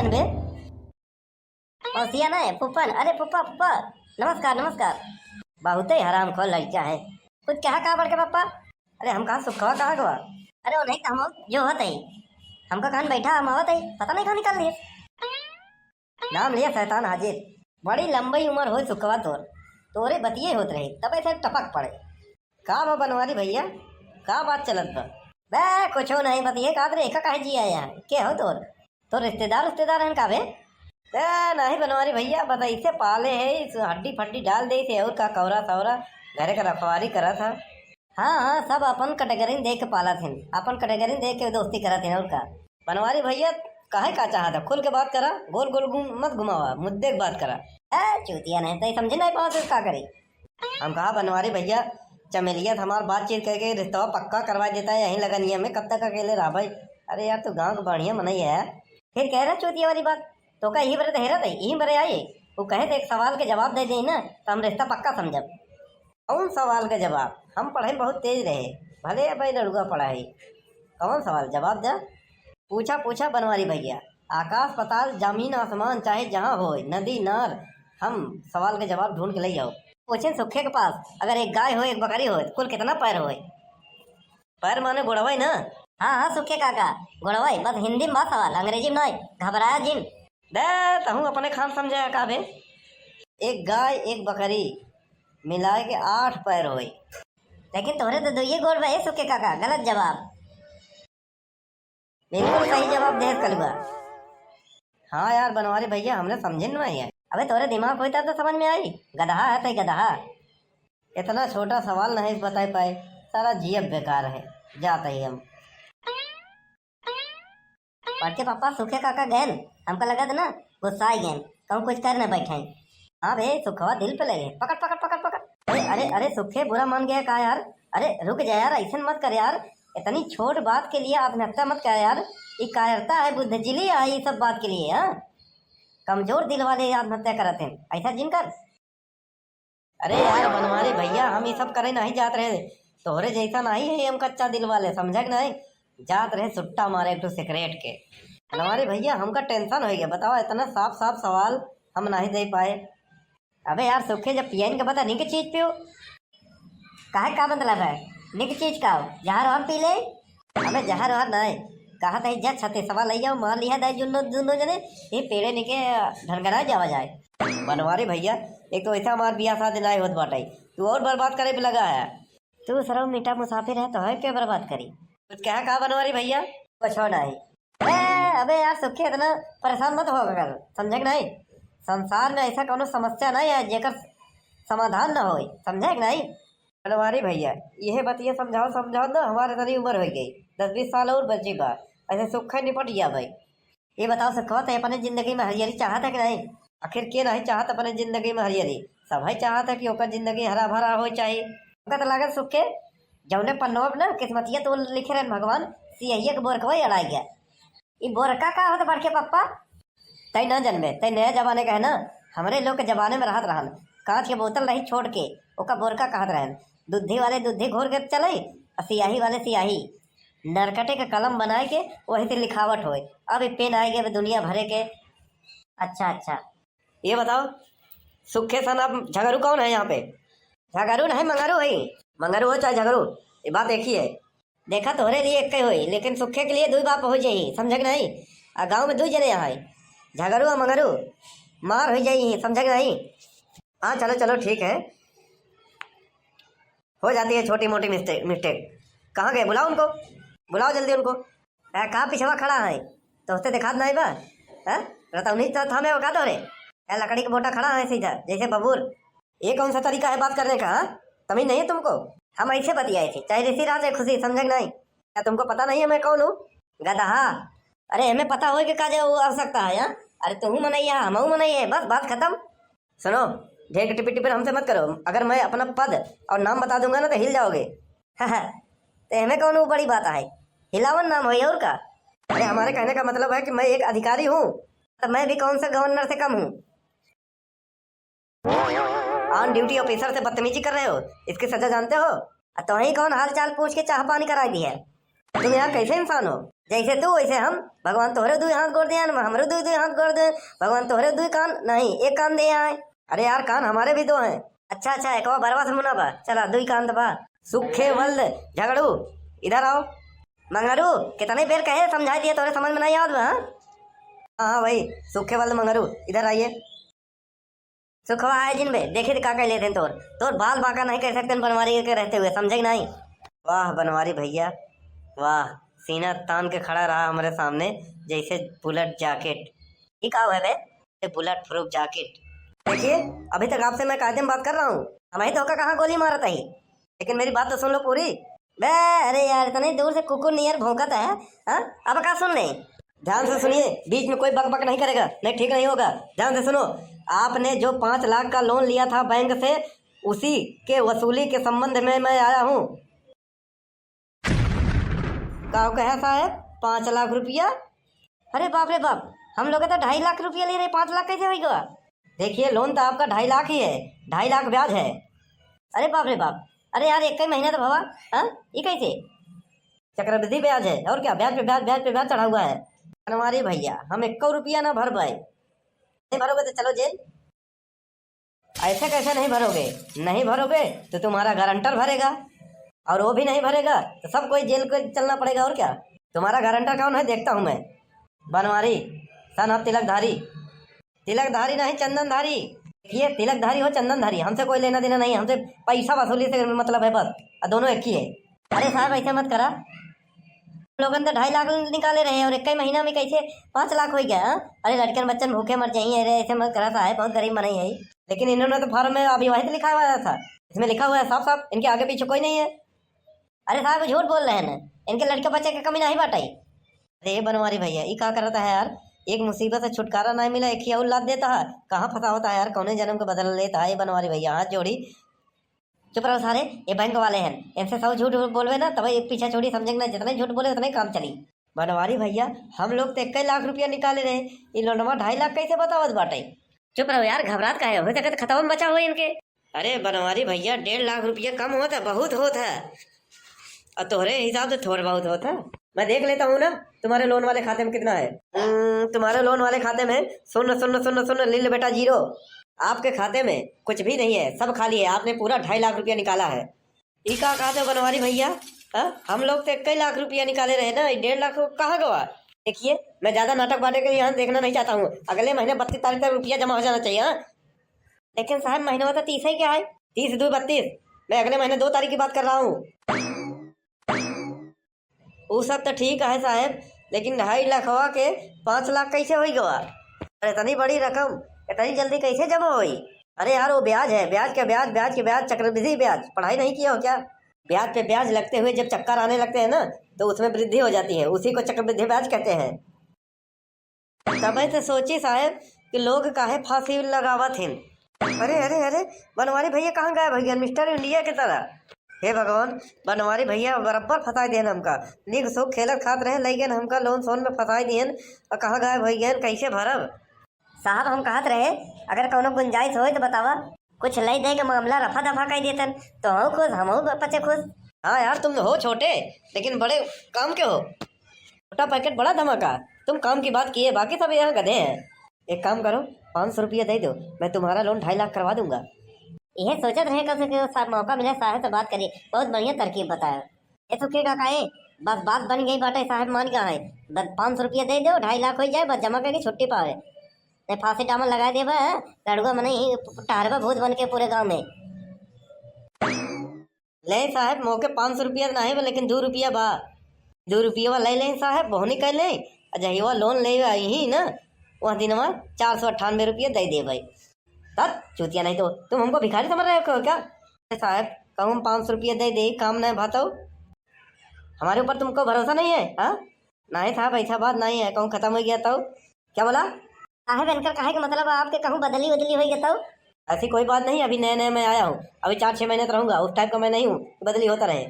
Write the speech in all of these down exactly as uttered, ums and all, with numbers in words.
बे? मौसिया नहीं, फूफन। अरे फूफा, फूफा, नमस्कार, नमस्कार। बहुते हरामखोर लड़का है। कुछ कहा, कहा बड़के पापा? अरे हम कहा सुखवा कहाँ गवा? अरे वो नहीं तो हम जो होत ही, हमका कहन बैठा, हम आवत ही, पता नहीं कहाँ निकाल लिए। नाम लिया शैतान हाजिर। बड़ी लंबी उम्र होय सुखवा तोर, तोरे बतिये होत रहे, तब ऐसे टपक पड़े। का बा बनवारी भैया, का बात चलत बा? बे, कुछो नहीं, बतिये का रे, एका काहे जिया यार, के हो तोर? तो रिश्तेदार, रिश्तेदार हैं का बे? ए, नहीं बनवारी भैया, बस ऐसे पाले है, इस हड्डी फड्डी डाल दे इसे, और का कौरा सौरा, घरे का रखवारी करत है। हाँ, हाँ, सब अपन category देख के पालत हैं, अपन category देख के दोस्ती करत हैं, और का? बनवारी भैया, काहे का चाहत है? खुल के बात करा, गोल गोल घूम, मत घुमावा, मुद्दे की बात करा। ए, चूतिया नहीं, तई समझे नहीं पावत है, का करी? हम कहा, "बनवारी भैया, चमेलिया से हमार बातचीत करके रिश्तवा पक्का करवा देता है यहीं लगनिया में, कब तक अकेले रह भाई?" अरे यार, तू गाँव का बढ़िया मनई है। फिर कह रहा चूतिया वाली बात, तो का यही बरे तो हेरत है, यही बरे आई। वो कहे तो एक सवाल के जवाब दे दे ना, तो हम रिश्ता पक्का समझब। कौन सवाल का जवाब? हम पढ़े में बहुत तेज रहे, भले भाई लड़ुआ पढ़ा है। कौन सवाल? जवाब दे। पूछा, पूछा बनवारी भैया, आकाश पाताल, जमीन आसमान, चाहे जहाँ होय, नदी नार, हम सवाल के जवाब ढूंढ के ले आओ। पूछे सुखे के पास, अगर एक गाय हो, एक बकरी हो, तो कुल कितना पैर होय? पैर माने गोड़वई ना? हाँ, हाँ, सुखे काका, गोड़वई, बस हिंदी में बा सवाल, अंग्रेजी में नहीं, घबराया जिन। दे, तहूँ अपने खान समझे है का बे? एक गाय, एक बकरी मिलाए के आठ पैर होय। लेकिन तोहरे तो दुइये गोड़ बा, ए सुखे काका, गलत जवाब। बिल्कुल सही जवाब देत कलुआ। हाँ यार बनवारी भैया, हमरे समझे में नहीं आई। अबे तोरे दिमाग होता तो समझ में आई, गदहा है तई गदहा। इतना छोटा सवाल नहीं बताए पाए, सारा जियब बेकार है, जात ही हम। बड़के पापा सुखे काका गैन, हमका लगत ना गुस्सा गैन, कहूँ कुछ कर न बैठे। हाँ बे, सुखवा दिल पे लगे, पकड़, पकड़, पकड़, पकड़। अरे, अरे, अरे, सुखे बुरा मान गया का यार? अरे, रुक जा यार, ऐसन मत कर यार। इतनी छोट बात के लिए आत्महत्या मत कर यार। ये कायरता है, बुद्धजिली है, ये सब बात के लिए, हाँ? कमजोर दिल वाले आत्महत्या करत हैं, ऐसा जिन कर। अरे यार बनवारी भैया, हम ये सब करे नहीं जात रहे, तोहरे जैसा नहीं है हम कच्चा दिल वाले, समझे कि नहीं? जात रहे सुट्टा मारे एक ठो सिगरेट के। बनवारी भैया, हमका tension हो गया, बताओ, इतना साफ साफ सवाल हम नहीं दे पाए। अबे यार सुखे, जब पियन के बता निक चीज पियो, काहे, का मतलब है? निक चीज का हो? जहर हम पी ले? अबे जहर वहर नहीं, कहा था जा छत्तीसवा ले जाओ, मार लिया दाई जुन्नो, दुनो जने, ये पेड़े निके ढनगना जावा जाए। बनवारी भैया, एक तो ऐसा हमार बियाह शादी नहीं होत बाटे, तू और बर्बाद करे पे लगा है। तू सरव मीठा मुसाफिर है, तो है के बर्बाद करी? कुछ कहा का बनवारी भैया? कुछ हो नहीं। ए, अबे यार सुखे, इतना परेशान मत हो कर, समझे कि नहीं? संसार में ऐसा कोनो समस्या नहीं है जेकर समाधान न होए, समझे कि नहीं? बनवारी भैया, यह बतिया समझाओ, समझाओ ना, हमारे इतनी उम्र हो गई, दस बीस साल और बची बा, ऐसे सुखे निपट गया भाई। ये बताओ सुखवा, ते अपने जिंदगी में हरियरी चाहत है कि नहीं? आखिर के नहीं चाहत अपने जिंदगी में हरियरी? सब है चाहत है कि ओकर जिंदगी हरा भरा हो चाहे। ओकर तो लागत सुखे, जौने पन्नवा पे ना किस्मतिया तो लिखे रहन भगवान, सियहिया के बोरकवा ही अड़ाई गया। ई बोरका का होत बड़के पप्पा? तै ना जनबे, तै नया जमाने का है ना, हमरे लोग के जमाने में रहत रहन, कांच के बोतल रही छोड़ के, ओका बोरका कहत रहन। दुद्धि वाले दुद्धि घोर के चले, आ सियाही वाले सियाही। नरकटे के कलम बनाए के वही से लिखावट होए। अब ई पेन आए गए दुनिया भरे के। अच्छा, अच्छा। ये बताओ, सुखे सन आप झगड़ू कौन है यहाँ पे? झगड़ू नहीं, मंगरू है। मंगरू हो चाहे झगड़ू, ये बात एक ही है। देखा, तोहरे लिए एक ही होई, लेकिन सुखे के लिए दुई बाप हो जाई, समझे कि नहीं? आ गाँव में दुई जने यहाँ है, झगड़ू और मंगरू, मार हो जाई, समझे कि नहीं? हाँ, चलो, चलो, ठीक है, हो जाती है छोटी मोटी मिस्टेक, मिस्टेक। कहाँ गए? बुलाओ उनको, बुलाओ जल्दी उनको। ए, का पिछवा खड़ा है? तोहसे देखात नहीं बा? हैं? रतौनी तो थामे बा का तोरे? ए, लकड़ी के बोटा खड़ा है सीधा, जैसे बबूर। ये कौन सा तरीका है बात करने का, हाँ? तमीज नहीं है तुमको? हम ऐसे बतियाए थे, चाहे ऋषि राज है खुशी, समझे कि नहीं? क्या तुमको पता नहीं है मैं कौन हूँ? गदहा। अरे, हमें पता होए के का जे वो आवश्यकता है, हाँ? अरे, तुहू मनई है, हमहू मनई है, बस बात खत्म। सुनो, ढेर के टिपिर टिपिर हमसे मत करो। अगर मैं अपना पद और नाम बता दूंगा ना तो हिल जाओगे। तो हमें कौन वो बड़ी बात है, हिलावन नाम होई और का। अरे हमारे कहने का मतलब है कि मैं एक अधिकारी हूँ, तो मैं भी कौन सा गवर्नर से कम हूँ? On duty officer से बदतमीजी कर रहे हो, इसकी सजा जानते हो? और तो ही कौन हाल चाल पूछ के चाह पानी कराई दी है? तुम यार कैसे इंसान हो? जैसे तू वैसे हम। भगवान तोहरे दुई हाथ गोड़ दिया, हमरे दुई दुई हाथ गोड़ दे। भगवान तोहरे दुई कान नहीं, एक कान दे आए। अरे यार, कान हमारे भी दो हैं। अच्छा अच्छा, एक बरवा से मुना बा, चला दुई कान दबा। सुखे वल्द झगड़ू, इधर आओ। मंगरू, कितने बेर कहे समझाई दिए, तोरे समझ में नहीं आवत बा, हाँ? हाँ हाँ भाई, सुखे वल्द मंगरू, इधर आइए। सुखवा आए जिन बे, देखित का कह लेते हैं तोर, तोर बाल बांका नहीं कर सकते हैं बनवारी के रहते हुए, समझे कि नहीं? वाह बनवारी भैया, वाह, सीना तान के खड़ा रहा हमारे सामने जैसे bullet jacket। ये का हुआ बे? ये bullet proof jacket। देखिए, अभी तक आपसे मैं कायदे में बात कर रहा हूँ, हम ही धोखा कहाँ गोली मारत ही, लेकिन मेरी बात तो सुन लो पूरी। बे, अरे यार, इतने दूर से कुकुर नियर भौंकत है, हाँ? अब का सुन ले? ध्यान से सुनिए, बीच में कोई बक बक नहीं करेगा, नहीं, ठीक नहीं होगा। ध्यान से सुनो, आपने जो पाँच लाख का लोन लिया था बैंक से, उसी के वसूली के संबंध में मैं आया हूँ। का कहा साहब, पाँच लाख रुपया? अरे बाप रे बाप, हम लोग तो ढाई लाख रुपया ले रहे, पाँच लाख कैसे होई गवा? देखिए, लोन तो आपका ढाई लाख ही है, ढाई लाख ब्याज है। अरे बाप रे बाप, अरे यार, एक ही महीना तो भवा, हाँ, ये कैसे? चक्रवृद्धि ब्याज है, और क्या, ब्याज पे ब्याज, ब्याज पे ब्याज चढ़ा हुआ है। बनवारी भैया, हम एको रुपया ना भर पाए। नहीं भरोगे तो चलो जेल। ऐसे कैसे नहीं भरोगे? नहीं भरोगे तो तुम्हारा गारंटर भरेगा, और वो भी नहीं भरेगा तो सब कोई जेल को चलना पड़ेगा। और क्या, तुम्हारा गारंटर कौन है, देखता हूँ मैं। Banwari, son of Tilakdhari. तिलकधारी नहीं, चंदनधारी। देखिए, तिलकधारी हो, चंदनधारी, हमसे कोई लेना देना नहीं, हमसे पैसा वसूली से मतलब है बस, और दोनों एक ही है। अरे साहब, ऐसे मत करा, लोगन तो ढाई लाख निकाले रहे और एक ही महीना में कैसे पाँच लाख हो गया, हाँ? अरे लड़कन बच्चन भूखे मर जाइए, अरे ऐसे मत करा साहब, बहुत गरीब मनई है। लेकिन इन्होंने तो फॉर्म में अविवाहित लिखा हुआ था, इसमें लिखा हुआ है साफ साफ, इनके आगे पीछे कोई नहीं है। अरे साहब, झूठ बोल रहे हैं, इनके लड़के बच्चे के कमी नहीं बाटे। अरे बनवारी भैया, ई का करता है यार, एक मुसीबत से छुटकारा नहीं मिला, एक ही और लाद देता है। कहाँ फंसा होता है यार, कौने जन्म के बदला लेता है ये बनवारी भैया, हाथ जोड़ी। चुप रहो सारे, ये बैंक वाले हैं, इनसे सब झूठ बोलबे ना, तब ये पीछा छोड़ी, समझे ना, जितना झूठ बोले उतना ही काम चली। बनवारी भैया, हम लोग तो एक लाख रुपया निकाले रहे, ये लोनवा ढाई लाख कैसे बतावत बाटे? चुप रहो यार, घबरात काहे हो, हो सके तो खतवा में बचा हो इनके। अरे बनवारी भैया, डेढ़ लाख रुपया कम होत है, बहुत होत है, और तोहरे हिसाब से थोड़ा बहुत होत है। मैं देख लेता हूँ ना, तुम्हारे लोन वाले खाते में कितना है। हम्म, तुम्हारे लोन वाले खाते में शून्य शून्य शून्य शून्य, लील बेटा जीरो। आपके खाते में कुछ भी नहीं है, सब खाली है। आपने पूरा ढाई लाख रुपया निकाला है। ई का कहते हो बनवारी भैया? हाँ? हम लोग तो एक लाख रुपया निकाले रहे ना, ई डेढ़ लाख कहाँ गवा? देखिए, मैं ज्यादा नाटक बाटे के यहाँ देखना नहीं चाहता हूँ। अगले महीने बत्तीस तारीख तक रुपया जमा हो जाना चाहिए, हाँ? लेकिन साहब, महीना तो तीस ही क्या है? तीस दो बत्तीस। मैं अगले महीने दो तारीख की बात कर रहा हूँ। उ सब तो ठीक है साहेब, लेकिन ढाई लाखवा के पाँच लाख कैसे होई गवा? अरे इतनी बड़ी रकम इतनी जल्दी कैसे जमा होई? अरे यार, वो ब्याज है, ब्याज के ब्याज, ब्याज के ब्याज, चक्रवृद्धि ब्याज। पढ़ाई नहीं किया हो क्या? ब्याज पे ब्याज लगते हुए जब चक्कर आने लगते हैं ना, तो उसमें वृद्धि हो जाती है, उसी को चक्रवृद्धि ब्याज कहते हैं। तबे तो सोची साहेब कि लोग काहे फांसी लगावत हैं। अरे अरे अरे, बनवारी भैया कहाँ गायब हो गया, मिस्टर इंडिया की तरह? हे भगवान, बनवारी भैया बराबर फंसाई देन हमका। नीक सुख खेलत खात रहे, लई गए हमका लोन सोन में फंसाई दियन। और कहाँ गायब हो गए, कैसे भरब? साहब, हम कहत रहे, अगर कौनो गुंजाइश होए तो बतावा। कुछ ले दे के मामला रफा दफा कर देतन, तो हो खुश, हम हो पचे खुश। हाँ यार, तुम हो छोटे, लेकिन बड़े काम के हो। छोटा पैकेट बड़ा धमाका। तुम काम की बात किए, बाकी सब यहाँ गधे हैं। एक काम करो, पाँच सौ रुपया दे दो, मैं तुम्हारा लोन ढाई लाख करवा दूंगा। यह सोचत रहे कब से कि साहब मौका मिला, साहब से बात करिए, बहुत बढ़िया तरकीब बताया। ये तो के का काहे, बस बात बन गई बाटे, साहब मान गया है। बस पाँच सौ रुपया दे दो, ढाई लाख हो जाए, बस जमा करके छुट्टी पावे। ते फांसी डामन लगा देबा, लड़ुआ मने ही टहरबा भूत बन के पूरे गांव में। ले साहब, मोके पाँच सौ रुपया नहीं बा, लेकिन दो रुपया बा। दो रुपया ले ले साहब, बहुनी कर ले। आ जहिया लोन ले आई ही ना, वह दिनवा चार सौ अट्ठानवे रुपया दे दे भाई। तब चूतिया नहीं तो तुम हमको भिखारी समझ रहे हो क्या? अरे साहब, कहूँ हम पाँच सौ रुपया दे दे, काम नहीं भातो। हमारे ऊपर तुमको भरोसा नहीं है, हाँ? नहीं साहब, ऐसा बात नहीं है, कहूँ खत्म हो गया तो। क्या बोला? साहब, इनकर कहे के मतलब आपके कहूँ बदली उदली हो गया तो? ऐसी कोई बात नहीं, अभी नए नए मैं आया हूँ, अभी चार छः महीने तो रहूंगा, उस टाइप का मैं नहीं हूँ कि बदली होता रहे।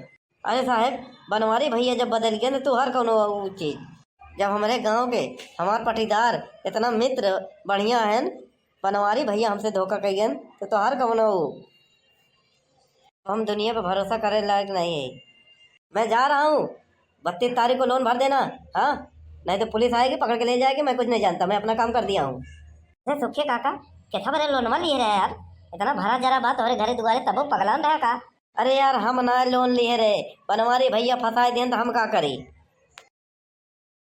अरे साहब, बनवारी भैया जब बदल गए ना, तो हर कौनो ऊ चीज, जब हमारे गांव के हमार पटीदार इतना मित्र बढ़िया है, बनवारी भैया हमसे धोखा कर गए, तो तोहार कौनो ऊ, हम दुनिया पे भरोसा करे लायक नहीं है। मैं जा रहा हूँ, बत्तीस तारीख को लोन भर देना। हाँ, नहीं तो पुलिस आएगी, पकड़ के ले जाएगी। मैं कुछ नहीं जानता, मैं अपना काम कर दिया हूँ। अरे सुखे काका, कितना बड़े लोनवा लिए रहे यार? इतना भरा जरा बा तोहरे घरे दुआरे, तबो पगलान रहा का? अरे यार, हम ना लोन लिए रहे, बनवारी भैया फंसाए देन तो हम का करी?